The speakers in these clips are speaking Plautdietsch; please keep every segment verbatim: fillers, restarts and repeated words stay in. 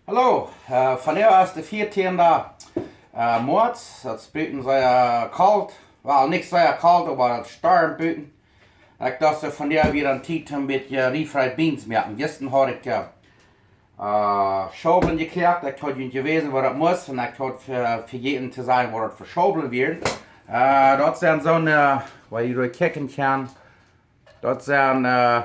Hallo, äh, vondoag es de vieetieende, äh, Moaz. Daut es buten sea kolt. Well, nich sea kolt, oba daut stormt buten. Ekj docht, vondoag wia de Tiet een bät refried beans moaken. Jistren haud ekj, äh, äh, Schaublen jekoakt. Ekj haud junt jewäsen, waut daut must. Un ekj haud ve-, vejäten to sajen, waut daut fa Schaublen wieren. Äh, daut sent soone, äh, waut jie doa kjikjen kjennen. Daut sent, äh,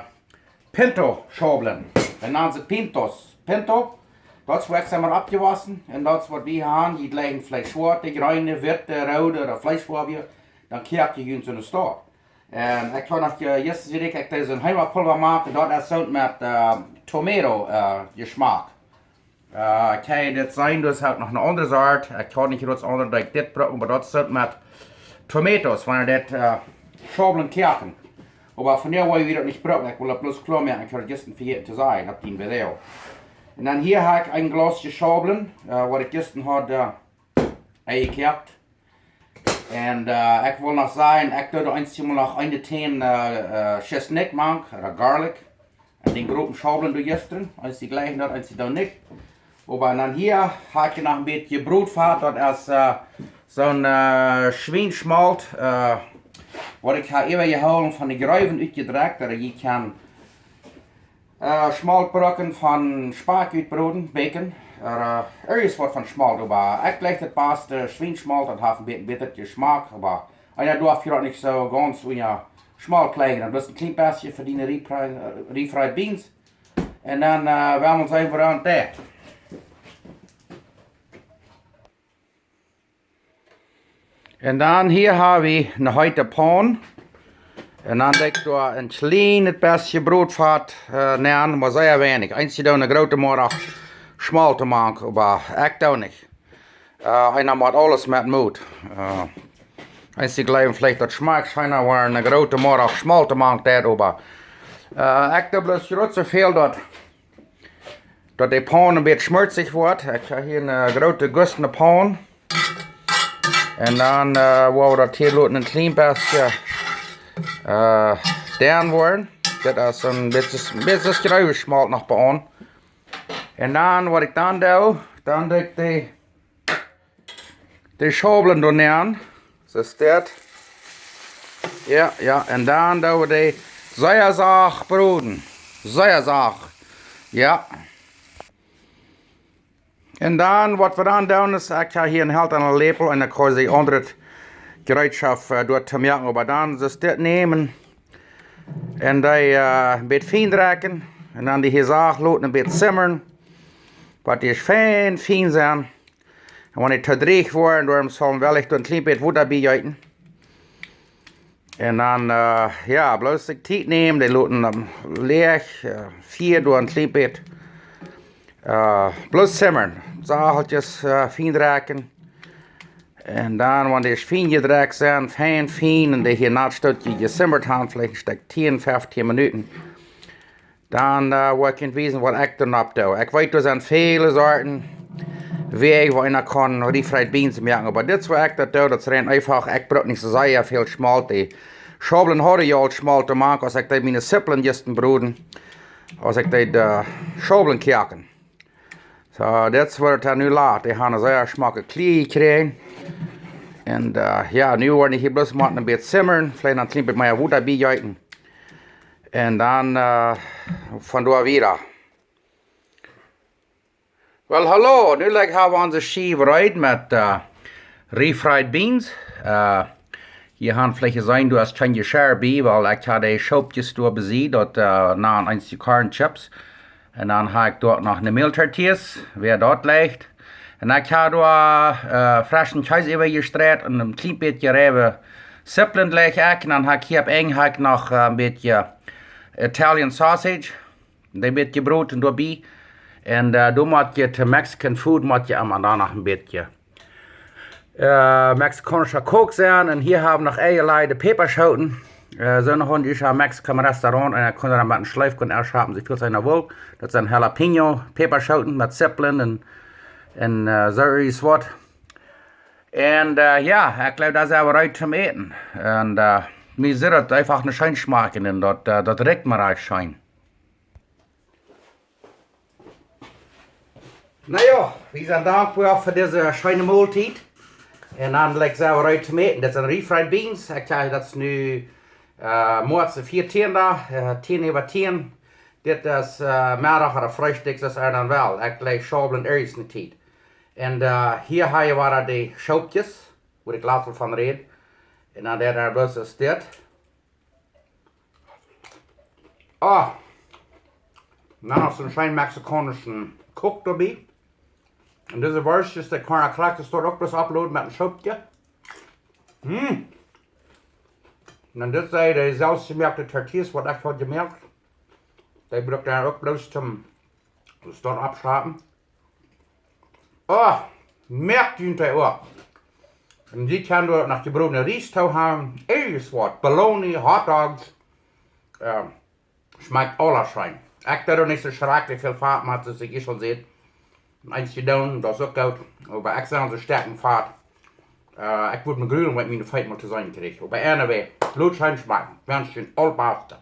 Pinto-Schaublen. Dee nanen see Pintos. Pinto, daut es, wua ekj sie oppjewossen. Un daut es, waut wie haben. Jie jlikjen veleicht schwoat, de jreene, witte, roode ooda fleeschfoadje. Dan koak jie junt soone Staut. Un ekj haud noch, äh, jistren säd ekj, ekj deed soon Heemapulva moaken. Daut es soo met, äh, Tomato, äh, Jeschmak. Äh, ekj hab dit seenen, daut es uk noch eene aundre Sort. Ekj haud nich jroz aundre, daut ekj dit bruck, oba daut es uk met Tomatoes, wan jie dit, äh, Schaublen koaken. Oba vondoag woa wie daut nich brucken, ekj well daut bloos kloa moaken, ekj haud jistren vejäten to sajen, opp dän Video. Un dan hia hab ekj een Glaus Schaublen, äh, waut ekj jistren haud, äh, enjekoakt. Un, äh, ekj well noch sajen, ekj doo eenjemol noch eene Teen, äh, äh, Tschesnikj mank, ooda Garlic. Un dän grooten Schaublen doo jistren, eenje jlikjen daut, eenje doonen nich. Oba dan hia hab ekj noch een bät Brotfat, daut es, äh, soon, äh, Schwienschmolt, äh, waut ekj hab äwajehoolen von de Gräwen utjedrekjt, ooda jie kjennen äh, Schmolt brucken von Spakj utbroden, bacon, ooda, äh, irjent waut von Schmolt, oba ekj jlikj daut baste Schwienschmolt, daut haft een bät, bät Jeschmak, oba eena darf hia uk nich soo gaunz unja Schmolt kjrieen, dan bloos een kjlien bät fa diene refri-, äh, refried beans. Un dan, äh, woa wie seenen, woo daut jeit. Un dan hia hab wie eene heete Paun. Un dan doo ekj doa een kjlien bät Brotfat, äh, nenn, oba sea weinich. Eenje doonen eene groote Moarach Schmolt mank, oba ekj doo nich. Äh, eena mott aules met Moot. Äh, eenje jlikjen veleicht daut schmakjt scheena, wan eene groote Moarach Schmolt mank deit, oba, äh, ekj doo bloos jroz soo väl daut daut de Paun een bät schmulzich woat. Ekj hab hia eene, äh, groote gussne Paun. Un dan, äh, woa wie daut hia loten een kjlien bät, äh, dun woaren. Daut es een bät, bät Schmolt noch bie aun. Un dan, waut ekj dan doo, dan doo ekj de de Schaublen doa nenn. Soo es daut. Jo, jo, un dan doo wie dee sea sacht broden. Sea sacht. Jo. Un dan, waut wie dan doonen, es, ekj hab hia een Helt un een Läpel un dan kaun jie aundre Jereetschoft, äh, doa to moaken, oba dan, soo es dit nämen. Un dee, äh, een bät fien drekjen. Un dan dee hia sacht loten, een bät simmern. Waut dee fien, fien sent. Un wan dee too drieech woaren, dan saul wie veleicht een kjlien bät Wota biejeeten. Un dan, äh, jo, bloos sikj Tiet nämen, dee loten, ähm, läach, äh, Fia doa een kjlien bät, äh, bloos simmern. Sacheltjes, äh, fien drekjen. Un dan, wan dee fien jedrekjt sent, fien, fien, un dee hia een Stootje jesimmert haben, veleicht een Stekj tieen, feftieen Minuten. Dan, äh, woa ekj junt wiesen, waut ekj doa opp doo. Ekj weet, doa sent väle Sorten, woo eena kaun refried beans moaken. Oba dit es, woo ekj daut doo, daut es rein eefach. Ekj bruck nich soo sea väl Schmolt. De Schaublen hauden je aul Schmolt mank, aus ekj dee miene Sipplen jistren broden, aus ekj dee de Schaublen koaken. Soo, dit es, woo daut nu lat. Dee haben een sea schmocke Kjlea jekjräajen. Un, äh, jo, nu woa ekj hia bloos mau een bät simmern, veleicht een kjlien bät mea Wota biejeeten. Un dan, äh, von doa wieda. Well, hallo, nu, like, hab wie onse Schiew reed met, äh, refried beans. Äh, jie haben veleicht jeseenen, doa es kjeen Jescherr bie, wiels ekj haud de Schoopkjes doa bie, daut, äh, nanen eenje Corn Chips. Un dan hab ekj doa noch eene Mehltortillas, wäa daut leicht. Un ekj hab doa, äh, freschen Kjees äwajestreit un een kjlien bät jereewen Sipplen jlikj ekj. Un dan hab ekj hia opp Enj hab ekj noch, äh, een bät Italian sausage, dee bät jebroden doabie. Un, äh, doa mott je to Mexican food, mott je emma dan noch een bät äh, mexikaunsche Kook sennen. Un hia hab wie noch Eia, Leid, Päpaschooten. Äh, soo noch een Mexican Restaurant. Un dan kaun eena met een Schleef kaun erschapen, soo väl aus eena well. Daut sent Jalapeño, Päpaschooten met Sipplen un, un, äh, soo irjent waut. Un, äh, jo, ekj jleew, daut es äwa reed toom äten. Un, äh, mie sitt daut eefach een scheen schmakjen un daut, äh, daut rikjt mie uk scheen. Na jo, wie sent dankboa fa dise scheene Moltiet. Un dan, like, sent wie reed to äten. Dit sent refried beans. Ekj kjrieech daut nu, äh, Moaz de vieetiende, äh, tieen äwa tieen. Dit es, äh, Meddach ooda Freestikj, aus eena dan well. Ekj läs Schaubel un Aries ne Tiet. Un, äh, hia ha jie wada de Schoopkjes, wua ekj latst von räd. Un dan deit hee bloos aus dit. Ah, dan noch soon scheen mexikaunischen Coke doabie. Un dise Worschtjes, dee kaun ekj krakjt doa uk bloos opploden met een Schoopkje. Mm. Un dit sent de selfstjemoakte Tortillas, waut ekj haud jemoakt. Dee bruck ekj dan uk bloos toom, toom doa oppschaupen. Oh, moakt junt dee uk. Un jie kjennen doa noch jebrodne Ries too haben, irjent waut, Bologna, Hotdogs. Äh, schmakjt aules scheen. Ekj doo doa nich soo schrakjlich väl Fat met, aus ekj ieescht aul säd. Eent jedonen, daut es uk goot. Oba ekj sie soo stoakj en Fat. Äh, ekj wudd mie grulen, waut miene Feet mol to seenen kjrieen. Oba anyway, lot scheen schmakjen. Wensch junt aul daut Baste.